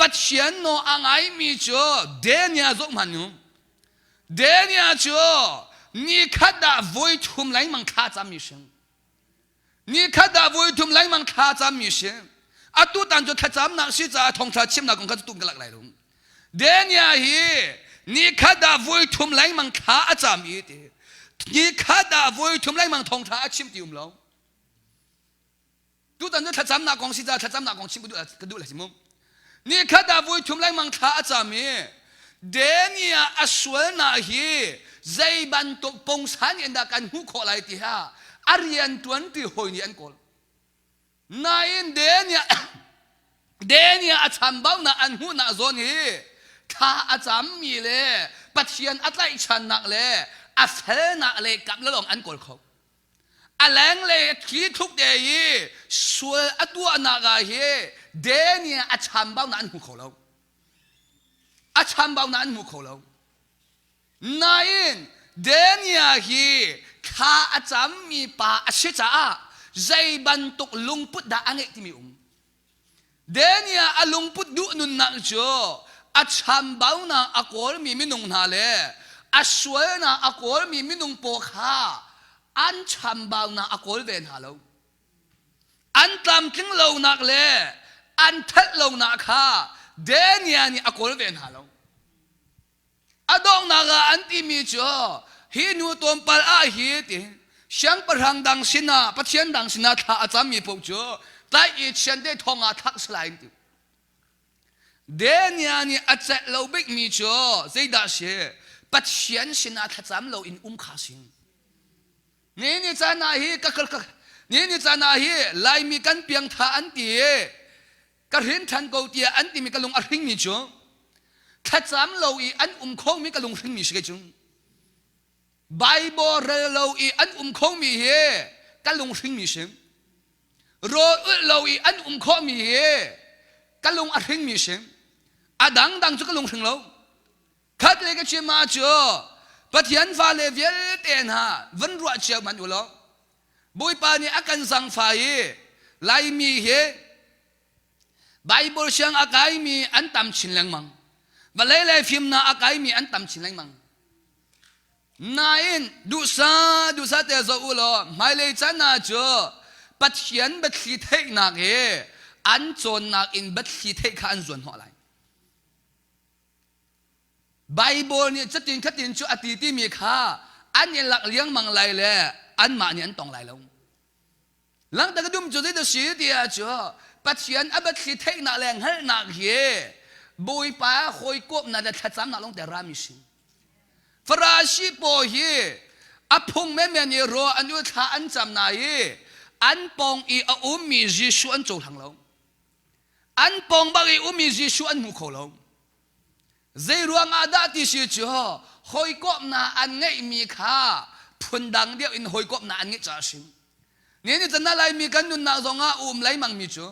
Pathian nawl a ngaimi cu Daniel zoh hmanh u. Daniel cu nikhat ah voi thum lengmang thla cammi si. Nikhat ah voi thum lengmang thla cammi si. Atu tan cu thlacamnak si caah thawngtha chimnak kong kha cu tum ka lak lai lo. Daniel hi nikhat ah voi thum lengmang thla a cam i ti. Nikhat ah voi thum lengmang thawngtha a chim ti um lo. Tutan cu thlacamnak kong si caah thlacamnak kong chim ka duh lai si mu. Nikhat ah voi thum lengmang thla a cam i Daniel a sualnak hi zei bantuk pungsan in dah kan hmuh khawh lai ti ha a rian ṭuanṭi hawi nih an kawl. Nain Daniel Daniel a chambaunak an hmuhnak zawn hi thla a cammi le Pathian a tlaihchannak le a felnak le kap le lawng an kawl kho. A lenglei thli thluk te i sual a tuahnak ah hi Daniel a chambaunak an hmu kho lo. A chambaunak an hmu kho lo. Nain Daniel hi thla a cammi pa a si caah zei bantuk lungput dah a ngeih timi um. Daniel a lungput duh nunnak cu a chambaunak a kawlmi minung hna le a sualnak a kawlmi minung pawl kha an chambaunak a kawl ve hna lo. An tlamtling lonak le an that lonak kha Daniel nih a kawl ve hna lo. A donghnak ah an timi cu hi nu tlawmpal ah hi ti siangpahrang dang sinah pathian dang sinah thla a cammi paoh cu tlaih i chiante thong ah thlak si lai an ti. Daniel nih a celh lo bikmi cu zeidah si Pathian sinah thlacam lo in um kha si. Ni ni caan ah hi ka ka ni ni caan ah hi Laimi kan piangtha an ti i ka hrin ṭhan ko tiah an timi ka lung a hringmi cu thlacam lo i an um khomi ka lung hringmi si kei cu Bible rel lo i an um khomi hi ka lung hringmi si rawl ulh lo i an um khomi hi ka lung a hringmi si a dangdang cu ka lung hring lo khat le ka chim ah cu Pathian fale vialte hna van ruah cio hmanh u law Bawipa nih a kan zangfah i Laimi hi Bible siang a kaimi an tam chin lengmang. Vawlei le fimnak a kaimi an tam chin lengmang. Nain duhsa duhsa te zoh u law hmailei caan ah cu Pathian biathli theihnak hi an cawnnak in biathli theih kha an zuan hnawh lai. Bible nih cutin khatin cu a ti timi kha an i lak liangmang lai le anmah nih an tong lai lo. Langta ka dum cu zei si ti ah cu Pathian a biathli theihnak le hngalhnak hi Bawipa hawikomhnak le thlacamnak lawng te rami si. Farasi paw hi a phung menmen i raw an ul thla an cam na i an pawng i a ummi Jesuh an cohlang lo. An pawng bak i ummi Jesuh an hmu kho lo. Zeiruang ah dah ti si cu hawikomhnak an ngeihmi kha phundang deuh in hawikomhnak an ngeih caah a si. Ni ni chan Laimi kan nunnak zong ah um leimangmi cu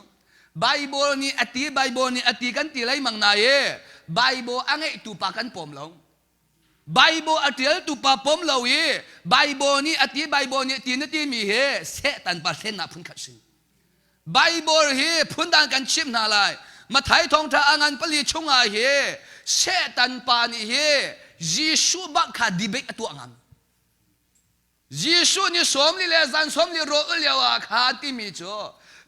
Bible nih a ti Bible nih a ti kan ti leimang na i Bible a ngeihtu pa kan pawm lo. Bible a ṭialtu pa pawm lo i Bible nih a ti Bible nih ti na timi hi Satan pa hlennak phunkhat si. Bible hi phundang kan chimh hna lai. Mathai thawngṭha a ngan pali chungah hi Satan pa nih hi Jesuh bak kha debate a tuah ngam. Jesuh nih sawmli le zan sawmli rawl ul lio ah khan timi cu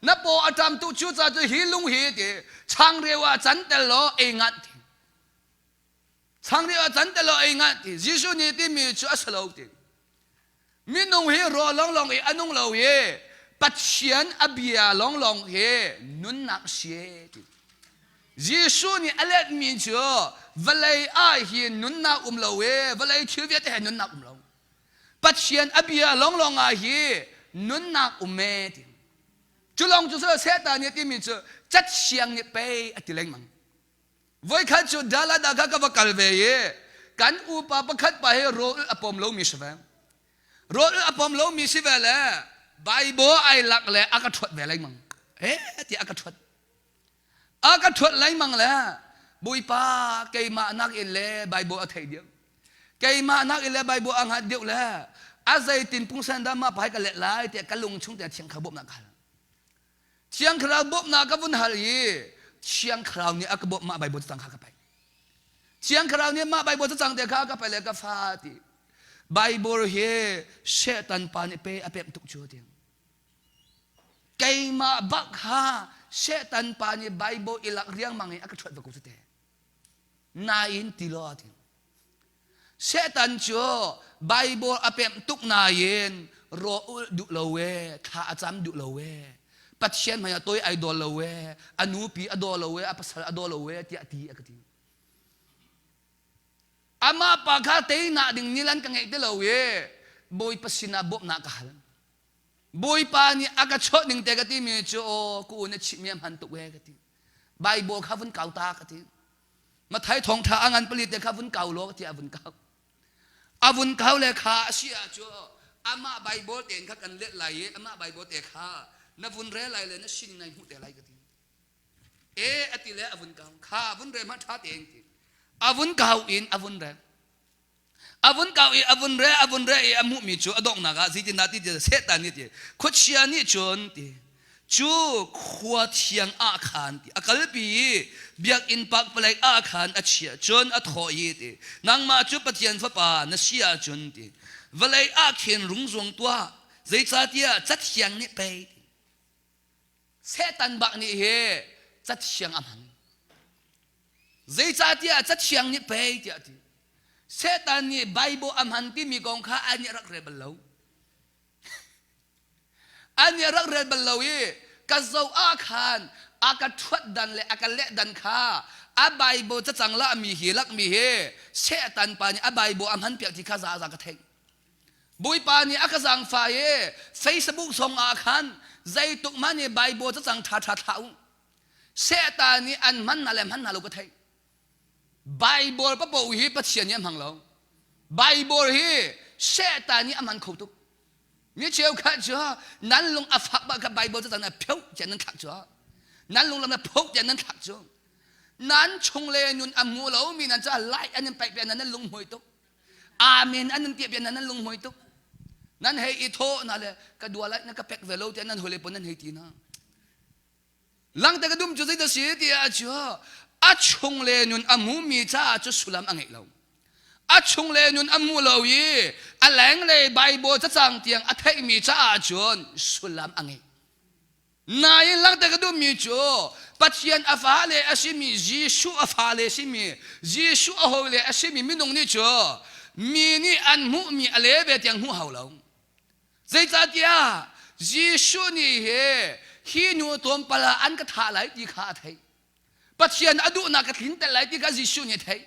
na paw a ṭam tu cu ca cu hi lung hi ti changreu ah can tel law ei nganh ti. Changreu ah can tel law ei nganh ti. Jesuh nih timi cu a si lo ti. Minung hi rawl lawnglawng i a nung lo i Pathian a bia lawnglawng hi nunnak si ti. Jesuh nih a letmi cu vawlei ah hin nunnak um lo i vawlei thil vialte he nunnak um lo. Pathian a bia lawnglawng ah hi nunnak um e ti. Cu lawng cu Satan nih a timi cu cathiang nih pei a ti lengmang. Voikhat cu Dalada kha ka va kal ve i kan upa pakhat pa hi rawl a pawm lomi si ve. Rawl a pawm lomi si ve le Bible ai lak le a ka ṭhuat ve lengmang. Eh tiah a ka ṭhuat. A ka ṭhuat lengmang le Bawipa keimah nak in le Bible a theih deuh. Keimah nak in le Bible a hngat deuh le a zeitin pungsan dah mah pa hi ka let lai tiah ka lung chung te thiang kha bawmhnak ka hal. Thiang Thlarau bawmhnak ka vun hal i Thiang Thlarau nih a ka bawmh mah Bible cacang kha ka paih. Thiang Thlarau nih mah Bible cacang te kha ka paih le ka fa ti. Bible hi Satan pa nih pe a pemh tuk cu ti. Keimah bak kha Satan pa nih Bible i lak riangmang in a ka ṭhuat va ko cu te. Nain ti law ti. Satan cu Bible a pemh tuk nain raw ulh duh lo e, thla a cam duh lo e, Pathian hmai ah toi ai dawl lo e, a nupi a daw lo e, a pasal a daw lo e tiah ti a ka ti. Amah pa kha teinak ding nilan ka ngeih ti lo e, Bawipa sinah bawmhnak ka hal. Bawipa nih a ka chawh ning te ka timi cu aw ku na chimh mi a hman tuk e ka ti. Bible kha vun kau ta ka ti. Mathai thawngṭha a ngan pali te kha vun kau law tiah a vun kau. A vun kau le kha a si ah cu amah Bible tein kha kan let lai i amah Bible te kha na vun rel lai le na sining nai hmuh te lai ka ti. E a ti le a vun kau. Kha vun rel hmanh ṭha tein ti. A vun kau in a vun rel. A vun kau i a vun re a vun re i a hmuhmi cu a donghnak ah zeitindah ti ti Satan nih ti khuachia nih cun ti cu khua thiang ah khan ti a kalpi i biakinn pakpalek ah khan a chiah cun a thawh i ti nangmah cu Pathian fapa na si ahcun ti vawlei ah khin rung zuang tuah zeicahtiah cathiang nih pei ti Satan bak nih hi cathiang a hman. Zeicahtiah cathiang nih pei tiah a ti. Satan nih Bible a hman timi kong kha an nih rak rel bal lo. An nih rak rel bal lo i ka zoh ah khan a ka ṭhuat dan le a ka leh dan kha a Bible cacang lah mi hi lak mi hi Satan pa nih a Bible a hman piak ti kha za za ka theih. Bawipa nih a ka zaangfah i Facebook zong ah khan zeituk hmanh i Bible cacang ṭhaṭha thlah u. Satan nih an hman hna le hman hna lo ka theih. Bible papoh hi Pathian nih a hmang lo. Bible hi Satan nih a hman kho tuk. Mi cheukhat cu nan lung a fak bak kha Bible cacang na pheuh tiah nan thlak cu. Nan lung lam na phoh tiah nan thlak cu. Nan chung le nun a hmu lomi nan caah lai an in paih piak nan lung hmui tuk. Amen an nan piah piah nan lunghmui tuk. Nan hei i thawh na le ka dua lai na ka pek ve lo tiah nan hawile pawl nan hei ti na. Langte ka dum cu zeidah si tiah cu a chung le nun a hmumi caah cu sullam a ngeih lo. A chung le nun a hmu lo i a lenglei Bible cacang tiang a theihmi caah cun sullam a ngeih. Nain langhter ka duhmi cu Pathian a fale a simi Jesuh a fale simi Jesuh a hawile a simi minung nih cu mi nih an hmuhmi a le ve tiang hmuh hau lo. Zeicahtiah Jesuh nih hi hi nu tlawmpal ah an ka thah lai ti kha a theih. Pathian a duhnak ka tlinter lai ti kha Jesuh nih a theih.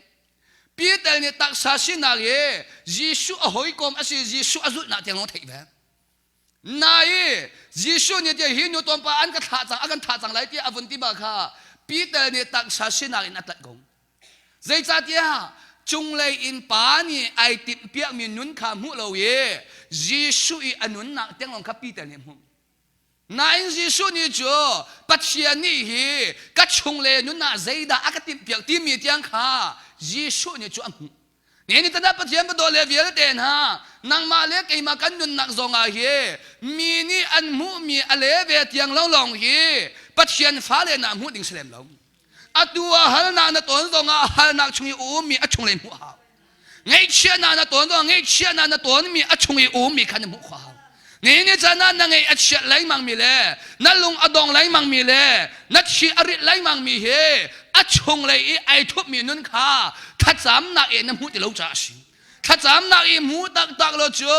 Peter nih taksa sinak i Jesuh a hawikom a si Jesuh a zulhnak tiang lawng theih ve. Nai Jesuh nih tiah hi nu tlawmpal an ka thlah cang a kan thah cang lai tiah a vun ti bak kha Peter nih taksa sinak in a tlaih ko. Zeicahtiah cunglei in pa nih ai timhpiakmi nun kha hmuh lo i Jesuh i a nunnak tiang lawng kha Peter nih a hmuh. Nain Jesuh nih cu Pathian nih hi ka chungle nun ah zeidah a ka timhpiak timi tiang kha Jesuh nih cu a hmuh. Ni tan ah Pathian va daw le vialte hna nangmah le keimah kan nunnak zong ah hi mi nih an hmuhmi a le ve tiang lawnglawng hi Pathian fale na hmuh ding si lem lo. Atu ah halnak na tawn zong ah halnak chung i ummi a chung le hmuh hau. Ngaihchiahnak na tawn zong ah ngaihchiahnak na tawnmi a chung i ummi kha na hmuh khawh hau. Ni ni caan ah na ngeih a chiat lengmang mi le na lung a dong lengmang mi le na thi a rit lengmang mi hi a chunglei i ai thupmi nun kha thlacamnak i na hmuh ti lo caah a si. Thlacamnak i hmu taktak lo cu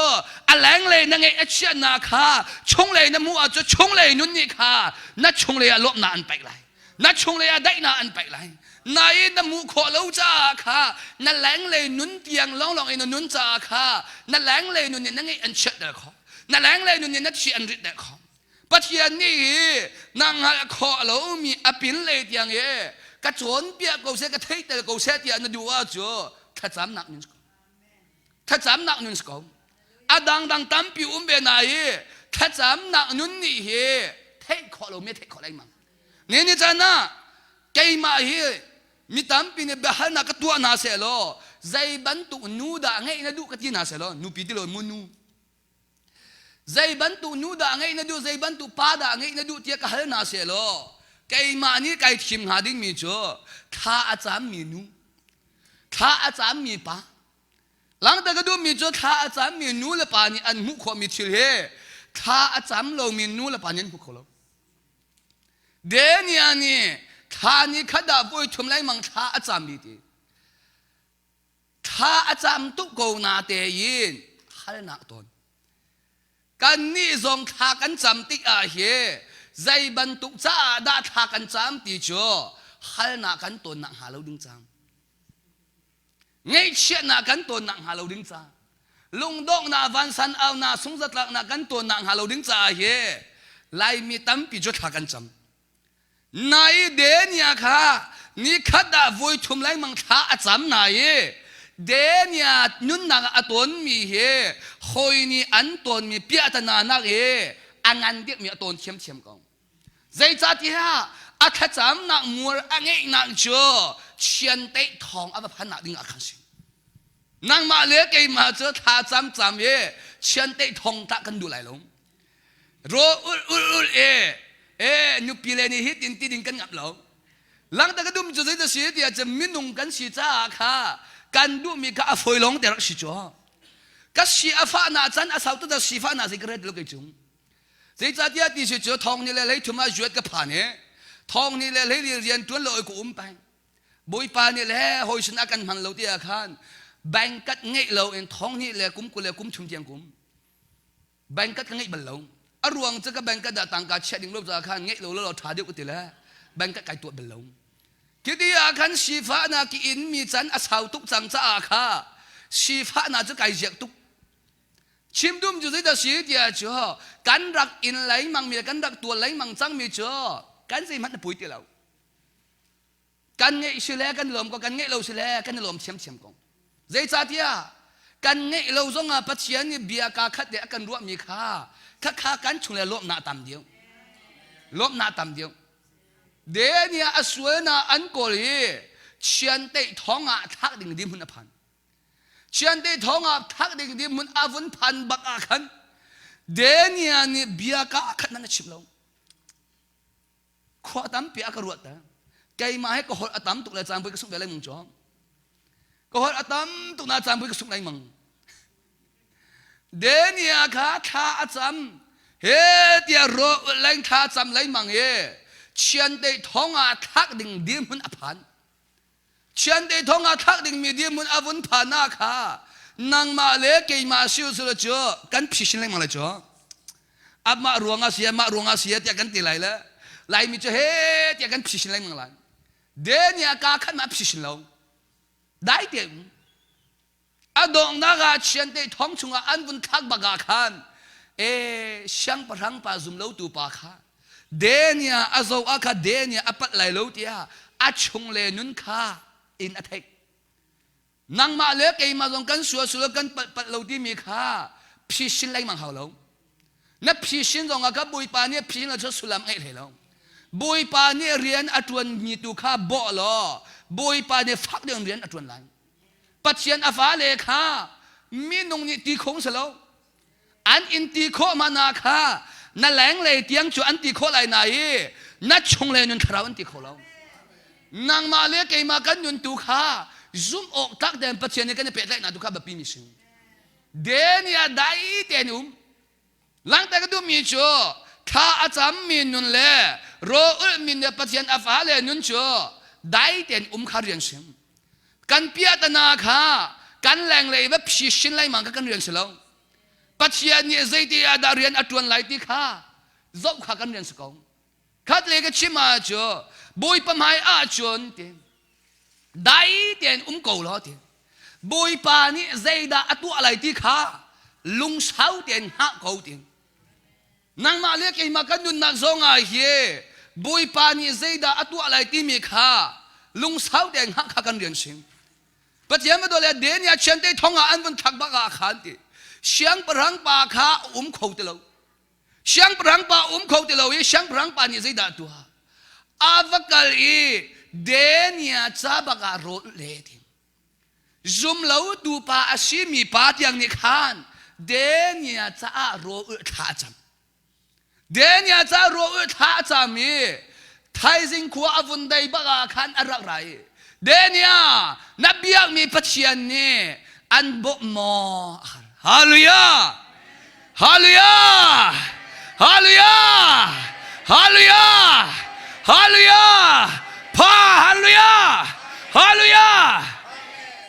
a lenglei na ngeih a chiatnak kha chunglei na hmuh ahcun chunglei nun nih kha na chunglei ah lawmhnak an paih lai. Na chunglei ah daihnak an paih lai. Nain na hmuh khawh lo caah kha na lenglei nun tiang lawnglawng in na nun caah kha na lenglei nun nih na ngeih an chiatter khawh. Na lenglei nun nih na thi an ritter khawh. Pathian nih hi na hngalh khawh lomi a pinlei tiang i ka cawnpiak ko seh ka theihter ko seh tiah na duh ahcun thlacamnak nun si ko. Thlacamnak nun si ko. A dangdang tampi um ve na i thlacamnak nun nih hi theih khawh lomi a theih khawh lengmang. Ni ni caan ah keimah hi mi tampi nih biahalnak ka tuah hna seh law zei bantuk nu dah ngeih na duh ka ti hna seh law nupi ti lo mu nu zei bantuk nu dah ngeih na duh zei bantuk pa dah ngeih na duh tiah ka hal hna seh law. Keimah nih kai thim hnga dingmi cu thla a cammi nu, thla a cammi pa. Langter ka duhmi cu thla a cammi nu le pa nih an hmuh khawhmi thil hi thla a cam lomi nu le pa nih an hmu kho lo. Denia nih thla ni khat ah voi thum lengmang thla a cammi ti. Thla a cam tuk ko na tein halnak tawn. Kannih zong thla kan cam tik ah hi zei bantuk caah dah thla kan cam ti cu halnak kan tawnnak hnga lo ding cang. Ngaihchiatnak kan tawnnak hnga lo ding ca. Lungdonghnak vansan aunak sungzatlaknak kan tawnnak hnga lo ding caah hi Laimi tampi cu thla kan cam. Nai Denia kha nikhat ah voi thum lengmang thla a cam na i Denia nunnak ah a tawnmi hi hawi nih an tawnmi piahtana nak i a ngan deuhmi a tawn thiamthiam ko. Zeicahtiah a thlacamnak mual a ngeihnak cu chianteih thawng a va phannak ding ah khan si. Nangmah le keimah cu thla cam cam i chianteih thawng tah kan duh lai lo. Ro ul ul ul e e nupi le nih hitin ti ding kan ngap lo. Langta ka dum cu zei si tiah cun minung kan si caah kha kan duhmi kha a fawi lawng te rak si cu. Ka si a fah na can a sau tu da si fah na zei ka ret lo kei cung. Zeicahtiah ti si cu thong ni le hlei thum ah zuat ka phan i thong ni le hlei li rian tuan lo ka um peng. Bawipa nih le hawi sin a kan hman lo tiah khan bank kat ngeih lo in thong ni le kum 20 le kum thum tiang kum. Bank ka ngeih bal lo. A ruang cu ka bank dah tangka chiah ding lo caah khan ngeih lo lo ṭha deuh ka ti le bank kai tuah bal lo. Khi ah khan sifahnak ki in mi can a sau tuk cang caah kha sifahnak cu kai ziak tuk. Chim dum cu zeidah si tiah cu kan rak in lengmang mi le kan rak tual lengmang cang mi cu kan zeihmanh na pui ti lo. Kan ngeih si le kan lawm ko, kan ngeih lo si le kan i lawm thiamthiam ko. Zeicahtiah kan ngeih lo zongah Pathian nih bia kaa khat le a kan ruahmi kha khakha kan chung le lawmhnak tam deuh. Lawmhnak tam deuh. Denia a sualnak an kawl i chianteih thong ah thlak ding dirhmun a phan. Chianteih thong ah thlak ding dirhmun a vun phan bak ah khan Denia nih bia kaa khat nan a chim lo. Khua tampi a ka ruat ter. Keimah he ka holh a tam tuk le caan pui ka sungh ve lengmang cu. Ka holh a tam tuk na caan pui ka sungh lengmang. Denia kha thla a cam. He tiah ro leng thla cam lengmang i chiandeih thong ah thlak ding dirhmun a phan. Chiandeih thong ah thlak dingmi dirhmun a vun phan na kha nangmah le keimah si usula cu kan phisin lengmang lai cu. Amah ruangah si mah ruangah si tiah kan ti lai le Laimi cu he tiah kan phisin lengmang lai. Denia ka khan ma phisin lo. Dai te a donghnak ah chiandeih thong chungah an vun thlak bak ah khan e siangpahrang pa zum lo tu pa kha Denia a zo ah kha Denia a palh lai lo tiah a chung le nun kha in a theih. Nangmah le keimah zong kan sual sual kan palh palh lo timi kha phisin lengmang hau lo. Na phisin zong ah kha Bawipa nih phisin lo cu sullam ngeih hlei lo. Bawipa nih rian a ṭuanmi tu kha bawh law Bawipa nih fak deuh in rian a ṭuan lai. Pathian a fale kha minung nih ti khong si lo. An in ti khawh mana kha na lenglei tiang cu an ti khawh lai na i na chunglei nun thlarau an ti kho lo. Nangmah le keimah kan nun tu kha zumh awk tlak tein Pathian nih kan i pehtlaihnak tu kha biapi mi si. Denia dai tein um. Langhter ka duhmi cu thla a cammi nun le raw ulhmi le Pathian a fale nun cu dai tein um kha rian sim. Kan piahtana kha kan lenglei va phisin lengmang kha kan rian si lo. Pathian nih zeiti ah dah rian a ṭuan lai ti kha zoh kha kan rian si ko. Khat le ka chim ah cu Bawipa hmai ahcun ti dai tein um ko law ti Bawipa nih zeidah a tuah lai ti kha lungsau tein hngah ko ti nangmah le keimah kan nunnak zong ah hi Bawipa nih zeidah a tuah lai timi kha lungsau tein hngah kha kan rian si Pathian va le Denia chiante thong ah an vun thlak bak ah khan ti siangpahrang pa kha um kho ti lo Siangpahrang pa um kho ti lo i siangpahrang pa nih zeidah a tuah? A va kal i Denia ca bak ah rawl le ti. Zum lo tu pa a simi pa tiang nih khan Denia caah rawl thla a cam. Denia caah rawl thla a cam i. Thaizing khua a vun dei bak ah khan a rak ra i Dania na biakmi Pathian nih an bawmh maw? Hallelujah! Hallelujah! Hallelujah! Hallelujah! Hallelujah! Pa hallelujah! Hallelujah!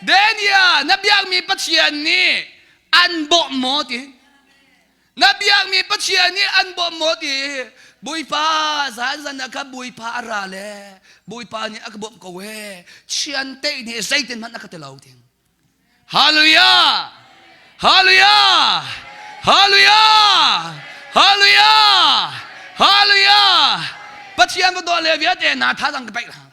Dania na biakmi Pathian nih an bawmh maw ti? Na biakmi Pathian nih an bawmh maw ti Bawipa zan zan ah kha Bawipa a ra le Bawipa nih a ka bawmh ko e chianteih nih zeitin hmanh a ka ti lo ti Hallelujah Hallelujah Hallelujah Hallelujah Hallelujah Pathian va daw le vialte na tha dang ka paih hna.